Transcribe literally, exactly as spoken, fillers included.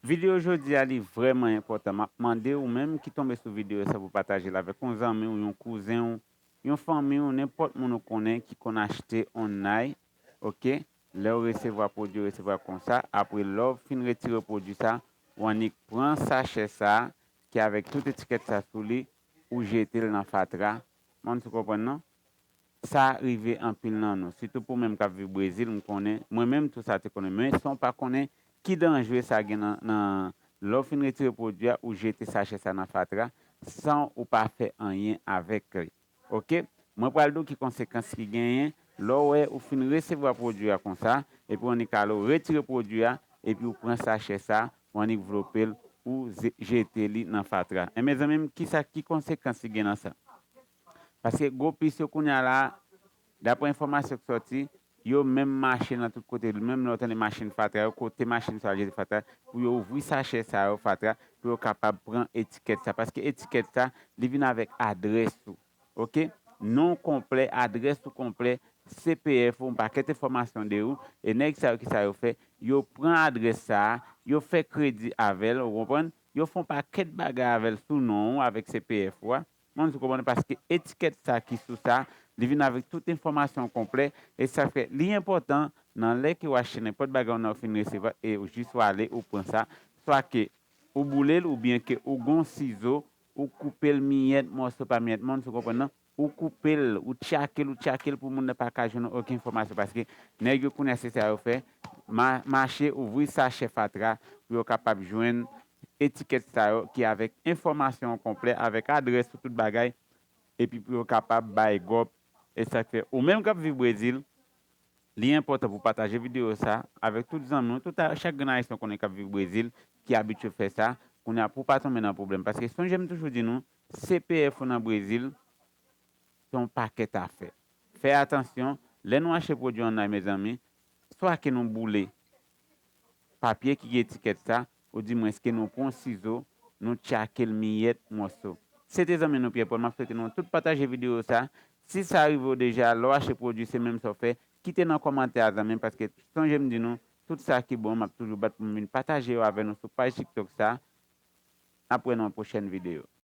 Videyo jodi a li vrèman enpòtan. M ap mande ou menm ki tonbe sou videyo sa pou pataje l avèk yon zanmi w, yon kouzen w, yon fanmi w, nenpòt moun ou konnen ki konn achte online, oke? Lè w resevwa pwodui, w resevwa konsa, apre lè w fin retire pwodui sa, w annik pran sachè sa ki avèk tout etikèt sa sou li, ou jete l nan fatra. Moun sou konprann non? Sa rive anpil nan nou, sitou pou menm k ap viv Brezil, m konnen, mwen menm tou sa te konnen, men san w pa konnen ki danje sa gen nan, nan lè w fin retire pwodui a, ou jete sachè sa nan fatra, san ou pa fè anyen avèk li. Oke? Mwen pral di w ki konsekans ki genyen lè w wè ou fin resevwa pwodui a konsa, epi w annik ale w retire pwodui a, epi w pran sachè sa, w annik vlope l, ou ze- jete li nan fatra. E mezanmi, kisa ki konsekans ki gen nan sa? Paske gwo pis yo kounye a la, daprè enfòmasyon ki sòti, yo menm mache nan tout kote, menm lè w tande machin fatra yo, kote machin sa jete fatra, pou yo ouvri sachè sa yo fatra, pou yo kapab pran etikèt sa. Paske etikèt sa, li vin avèk adrès ou. Oke? Non konplè, adrès ou konplè, C P F ou, yon pakèt enfòmasyon de ou, e nèg sa yo, kisa yo fè? Yo pran adrès sa a, yo fè kredi avè l, ou konprann? Yo fè yon pakèt bagay avè l sou non ou, avèk C P F ou a. Moun sou konprann paske etikèt sa ki sou sa, li vin avèk tout enfòmasyon konplè, e sa fè li enpòtan nan lè ke w achte nenpòt bagay ou nan ou fin resevwa, e ou jis ou ale, ou pran sa, swa ke ou boule l, oubyen ke ou gon sizo, ou koupe l miyèt, mòso pa miyèt, moun sou konprann non? Ou koupe l, ou tchake l, ou tchake l pou moun nan pa ka jwenn okenn enfòmasyon, paske nèg yo kounye a se sa yo fè, ma- mache ouvri sachè fatra pou yo kapab jwenn etikèt sa yo ki avèk enfòmasyon konplè, avèk adrès ou tout bagay, epi pou yo kapab bay gòp, e sa k fè ou menm k ap viv Brezil, li enpòtan pou pataje videyo sa avèk tout zanmi w, tout a- chak grenn ayisyen w konnen k ap viv Brezil, ki abitye fè sa, kounye a pou w pa tonbe nan pwoblèm. Paske sonje m toujou di nou, C P F ou nan Brezil, se yon pakèt afè. Fè atansyon, lè nou achte pwodui online, mezanmi, swa ke nou boule papye ki gen etikèt sa, oudimwens ke nou pran sizo, nou tchake l miyèt mòso. Se te zanmi nou Pierre Paul, m ap swete nou tout pataje videyo sa. Si sa rive w deja, lè w achte pwodui, se menm sa w fè, kite nan kòmantè a, zanmi m, paske sonje m di nou, tout sa ki bon, m ap toujou bat pou m vin pataje yo avè nou sou paj TikTok sa. N ap wè nan yon pwochèn videyo.